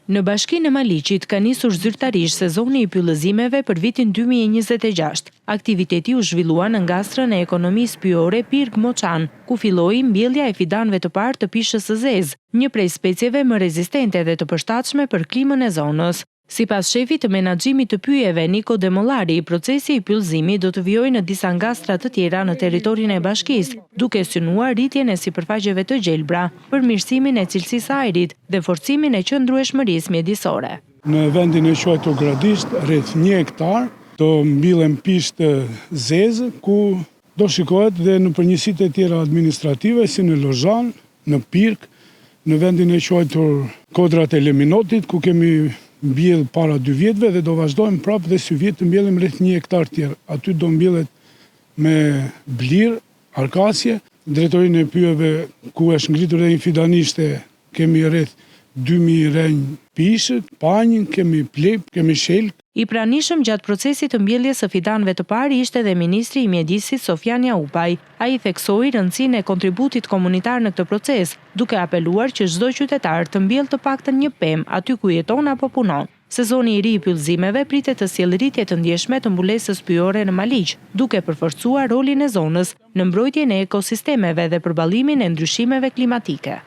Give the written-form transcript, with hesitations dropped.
Në Bashkinë e Maliqit ka nisur zyrtarisht sezoni i pyllëzimeve për vitin 2026. Aktiviteti u zhvillua në ngastrën e ekonomisë pyjore Pirg Moçan, ku filloi mbjellja e fidanëve të parë të pishës së zezë, një prej specieve më rezistente dhe të përshtatshme për klimën e zonës. Sipas shefit të menaxhimit të pyjeve, Niko Demollari, procesi i pyllëzimit do të vijojë në disa ngastra të tjera në territorin e bashkisë, duke synuar rritjen e sipërfaqeve të gjelbra, përmirësimin e cilësisë së ajrit dhe forcimin e qëndrueshmërisë mjedisore. Në vendin e quajtur Gradisht, rreth një hektar, do mbillen pishë të zezë, ku Do shikohet dhe nëpër njësitë e tjera administrative, si në Lozhan, në Pirg, në vendin e quajtur Kodrat e Leminotit, ku kemi mbjellë para dy vjetëve dhe do vazhdojmë prapë dhe sivjet të mbjellim rreth një hektar tjerë. Aty do mbillet me blir, arkasje. Në Drejtorinë e Pyjeve, ku është ngritur edhe një fidanishte, kemi rreth 2000 rrënjë pishë, panjë, kemi plepë, kemi shelg. I pranishëm gjatë procesit të mbjelljes së fidanëve të parë ishte dhe ministri i Mjedisit Sofjan Jaupaj. Ai theksoi rëndësinë e kontributit komunitar në këtë proces, duke apeluar që çdo qytetar të mbjellë të paktën një pemë aty ku jeton apo punon. Sezoni i ri i pyllëzimeve pritet të sjellë rritje të ndjeshme të mbulesës pyjore në Maliq, duke përforcuar rolin e zonës në mbrojtjen e ekosistemeve dhe përballimin e ndryshimeve klimatike.